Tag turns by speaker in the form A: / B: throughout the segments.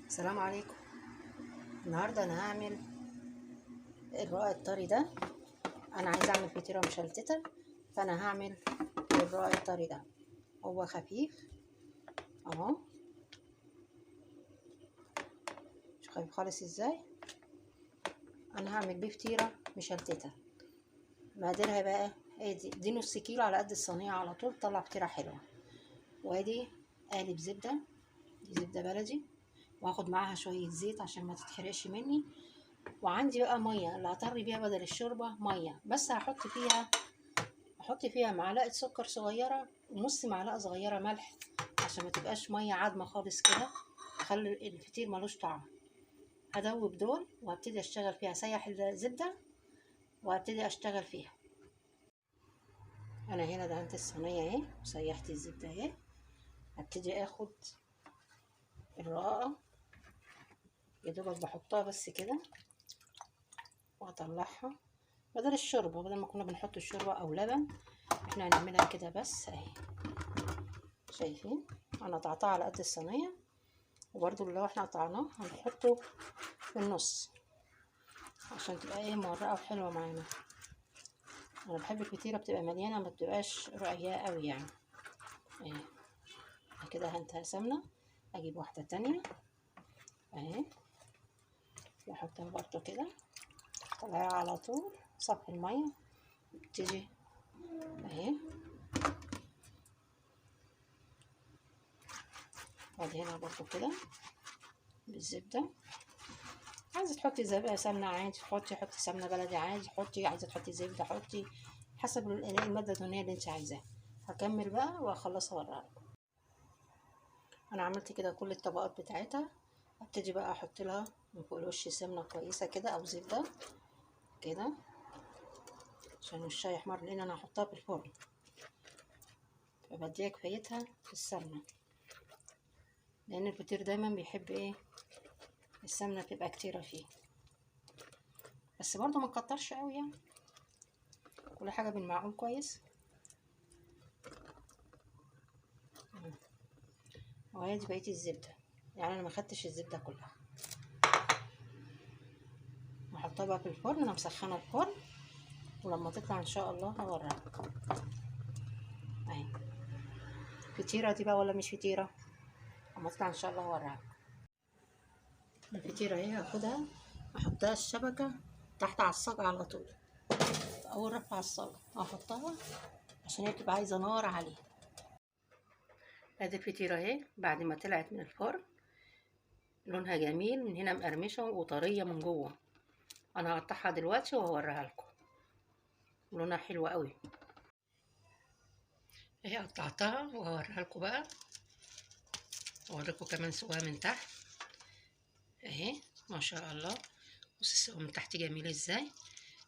A: السلام عليكم. النهارده انا هعمل الرقاق الطري ده. انا عايزه اعمل فطيره مشلتته، فانا هعمل الرقاق الطري ده. هو خفيف اهو، مش خفيف خالص. ازاي انا هعمل بيه فطيره مشلتته؟ مقاديرها بقى ادي دي نص كيلو على قد الصينية، على طول طلع فطيره حلوة. وادي قالب زبدة، دي زبدة بلدي، وهاخد معاها شوية زيت عشان ما تتحرقش مني. وعندي بقى مية اللي هطري بيها بدل الشوربة، مية بس. هحط فيها معلقه سكر صغيرة ونص معلقه صغيرة ملح عشان ما تبقاش مية عادمه خالص كده، تخلي الفطير ملوش طعم. هدوب دول وهبتدي اشتغل فيها. اسيح الزبدة وهبتدي اشتغل فيها. انا هنا دهنت الصينية اهي وسيحت الزبدة اهي. هبتدي اخد الرقاقه يا دوبك بحطها بس كده واطلعها بدل الشوربة. بدل ما كنا بنحط الشوربة او لبن، احنا هنعملها كده بس اهي. شايفين انا قطعتها على قد الصينية، وبرده اللي احنا قطعناه هنحطه في النص عشان تبقى ايه مورقه وحلوه معانا. انا بحب الفطيره بتبقى مليانة، ما بتبقاش رقيقه قوي يعني. اهي كده هنتها سمنه. اجيب واحدة تانية اهي واحطها برضو كده، طلعها على طول صفي المية تيجي اهي. وادهنها برضو كده بالزبده. عايزه تحطي زبدة سمنه عادي حطي، حطي سمنه بلدي عادي حطي، عايزه تحطي زبدة حطي، حسب المادة الدهنية اللي انت عايزاها. هكمل بقى واخلصها واوريها لكم. انا عملت كده كل الطبقات بتاعتها. ابتدي بقى احط لها من فوق الوش سمنه كويسة كده او زبدة كده عشان وشها يحمر، لان انا هحطها في الفرن، فبديها كفايتها في السمنة، لان الفطير دايما بيحب ايه السمنة بتبقى كتيرة فيه، بس برضو ما نكترش قوي يعني، كل حاجة بالمعقول كويس. وادي بقية الزبدة، يعني انا ما خدتش الزبدة كلها. هحطها بقى في الفرن. انا مسخنه الفرن، ولما تطلع ان شاء الله هوريها لكم. اهي فطيره دي بقى ولا مش فطيره؟ لما تطلع ان شاء الله هوريها لكم. الفطيره اهي هاخدها احطها الشبكة تحت على الصاج على طول، اول رفعه على الصاج هحطها عشان هي بتبقى عايزه نار عالية. ادي الفطيره اهي بعد ما طلعت من الفرن، لونها جميل من هنا، مقرمشه وطريه من جوه. انا هقطعها دلوقتي وهوريها لكم، لونها حلو قوي. اهي قطعتها وهوريها لكم بقى، اوريكم كمان سواها من تحت اهي ما شاء الله. بص السوا من تحت جميل ازاي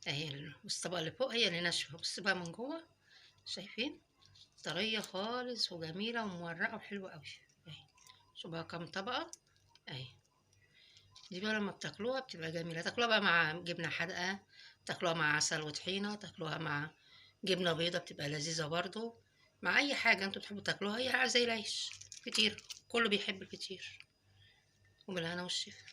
A: اهي، والطبقة اللي فوق هي اللي ناشفة. بص بقى من جوه، شايفين طرية خالص وجميلة ومورقه وحلوه قوي اهي. شوف بقى كام طبقه اهي. دي بقى لما بتاكلوها بتبقى جميلة، تاكلوها بقى مع جبنه حادقه، تاكلوها مع عسل وطحينه، تاكلوها مع جبنه بيضة بتبقى لذيذة برضو، مع اي حاجة انتوا بتحبوا تاكلوها. هي زي العيش فطير، كله بيحب الفطير. وبالهنا والشفا.